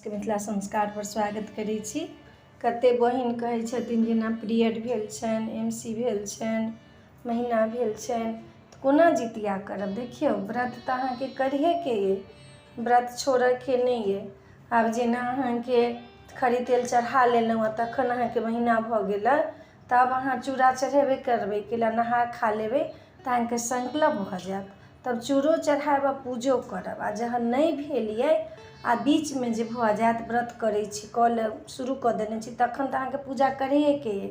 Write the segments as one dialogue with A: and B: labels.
A: सबके मिथिला संस्कारपर स्वागत करै छी। कतेक बहिन कहै छथिन जेना पीरियड भेल छनि, एम सी भेल छनि, महीना भेल छनि, तऽ कोना जितिया करब? देखियौ, व्रत तऽ अहाँके करहेके अइ, व्रत छोड़यके नहि अइ। आब जेना अहाँके खरी तेल चढ़ा लेलहुँ आओर तखन अहाँके महीना भऽ गेलै, तब अहाँ चूड़ा चढ़ेबे करबै। कैला नहा खा लेबै तऽ अहाँके संकल्प भऽ जायत, तब चूड़ो चढ़ायब आ पूजो करब। आ जहन नहि भेल अइ आ बीचमे जे भऽ जायत, व्रत करै छी, कऽ लेब, शुरू कऽ देने छी, तखन तऽ अहाँके पूजा करैएके अइ।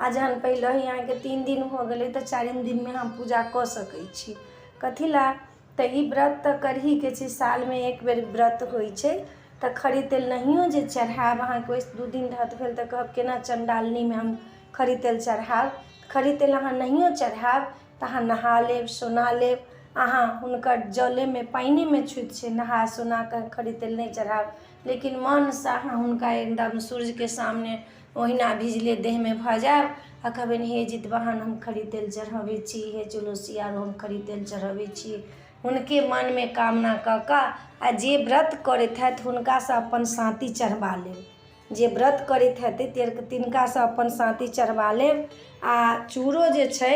A: आ जहन पहिलहि अहाँके 3 दिन भऽ गेलै, तऽ चारिम दिनमे अहाँ पूजा कऽ सकै छी। कथी लए तऽ ई व्रत तऽ करहीके छै। सालमे एक बेर व्रत होइ छै, तऽ खरी तेल नहियो जे चढ़ायब अहाँके, ओहिसँ 2 दिन रहत भेल, तऽ कहब केना चण्डालनीमे हम खरी तेल चढ़ायब? खरी तेल अहाँ नहियो चढ़ायब तऽ अहाँ नहा लेब, सोना लेब। अहाँ हुनकर जलेमे, पानिएमे छूति छै। नहा सोना कऽ खरी तेल नहि चढ़ायब, लेकिन मनसँ अहाँ हुनका एकदम सूर्यके सामने ओहिना भिजले देहमे भऽ जायब आ कहबनि, हे जितवाहन, हम खरी तेल चढ़बै छी, हे चुलसिया, हम खरी तेल चढ़बै छी। हुनके मनमे कामना कऽ कऽ आ जे व्रत करैत हैत, हुनकासँ अपन साँती चढ़बा लेब। जे व्रत करैत हेतै, तिनकासँ अपन साँती चढ़बा लेब। आ चूड़ो जे छै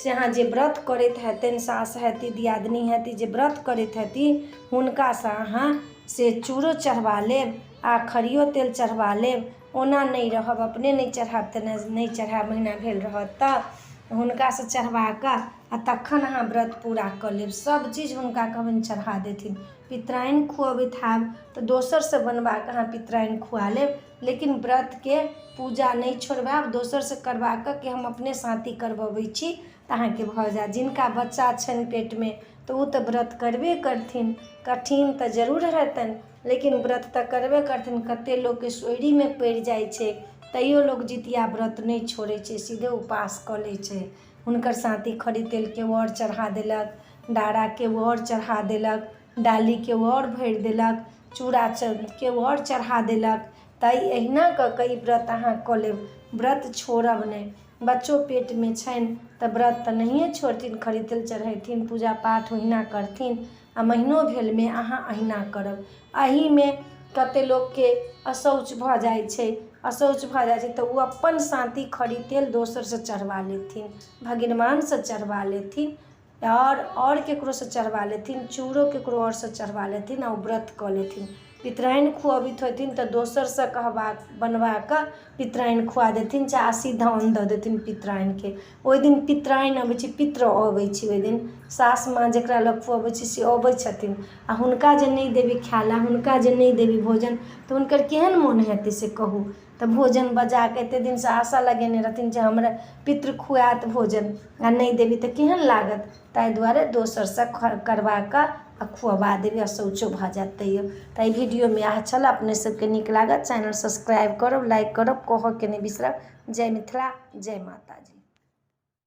A: से अहाँ जे व्रत करैत हेतनि, सास हेती, दियादनी हेती, जे व्रत करैत हेती, हुनकासँ अहाँ से चूड़ो चढ़बा लेब आ खरियो तेल चढ़बा लेब। ओना नहि रहब, अपने नहि चढ़ायब तऽ नहि चढ़ायब, महीना भेल रहत तऽ हुनकासँ चढ़बा कऽ आ तखन अहाँ व्रत पूरा कऽ लेब। सभचीज हुनका कहबनि, चढ़ा देथिन। पितराइन खुअबैत हैब तऽ दोसरसँ बनबा कऽ अहाँ पितराइन खुआ लेब, लेकिन व्रतके पूजा नहि छोड़बायब। दोसरसँ करबा कऽ कि हम अपने साँती करबबै छी, तऽ अहाँके भऽ जायत। जिनका बच्चा छनि पेटमे, तऽ ओ तऽ व्रत करबे करथिन। कठिन तऽ जरूर हेतनि, लेकिन व्रत तऽ करबे करथिन। कतेक लोकके सोइरीमे पड़ि जाइ छै, तैयो लोक जितिया व्रत नहि छोड़ै छै, सीधे उपास कऽ लै छै। हुनकर साँती खरी तेलके आओर चढ़ा देलक, डाराके आओर चढ़ा देलक, डालीके आओर भरि देलक, चूड़ा के आओर चढ़ा देलक। तऽ एहिना कऽ कऽ ई व्रत अहाँ कऽ लेब, व्रत छोड़ब नहि। बच्चो पेटमे छनि तऽ व्रत तऽ नहिए छोड़थिन, खरी तेल चढ़ेथिन, पूजा पाठ ओहिना करथिन आ महीनो भेलमे अहाँ अहिना करब। एहिमे कतेक लोकके अशौच भऽ जाइ छै। अशौच भऽ जाइ छै तऽ ओ अपन साँती खरी तेल दोसरसँ चढ़बा लेथिन, भगिनवानसँ चढ़बा लेथिन आओर ककरोसँ चढ़बा लेथिन, चूड़ो ककरो आओरसँ चढ़बा लेथिन आ ओ व्रत कऽ लेथिन। पितराइन खुअबैत होथिन तऽ दोसरसँ कहबा बनबा कऽ पितराइन खुआ देथिन, चाहे आशीर्वाद दऽ देथिन पितराइनके। ओहि दिन पितराइन अबै छै, पितर अबै छै। ओहि दिन सास माँ जकरा लग खुअबै छै, से अबै छथिन आ हुनका जे नहि देबै खाय लए, हुनका जे नहि देबै भोजन, तऽ हुनकर केहन मोन हेतै से कहू तऽ? भोजन बजा कऽ एतेक दिनसँ आशा लगेने रहथिन जे हमरा पितृ खुआयत भोजन, आ नहि देबै तऽ केहन लागत? ताहि दुआरे दोसरसँ करबा कऽ आ खुअबा देबै आ शौचो भऽ जायत तैयो। तऽ एहि वीडियोमे इएह छल। अपने सबके नीक लागत, चैनल सब्सक्राइब करब, लाइक करब, कहऽके नहि बिसरब। जय मिथिला, जय माताजी।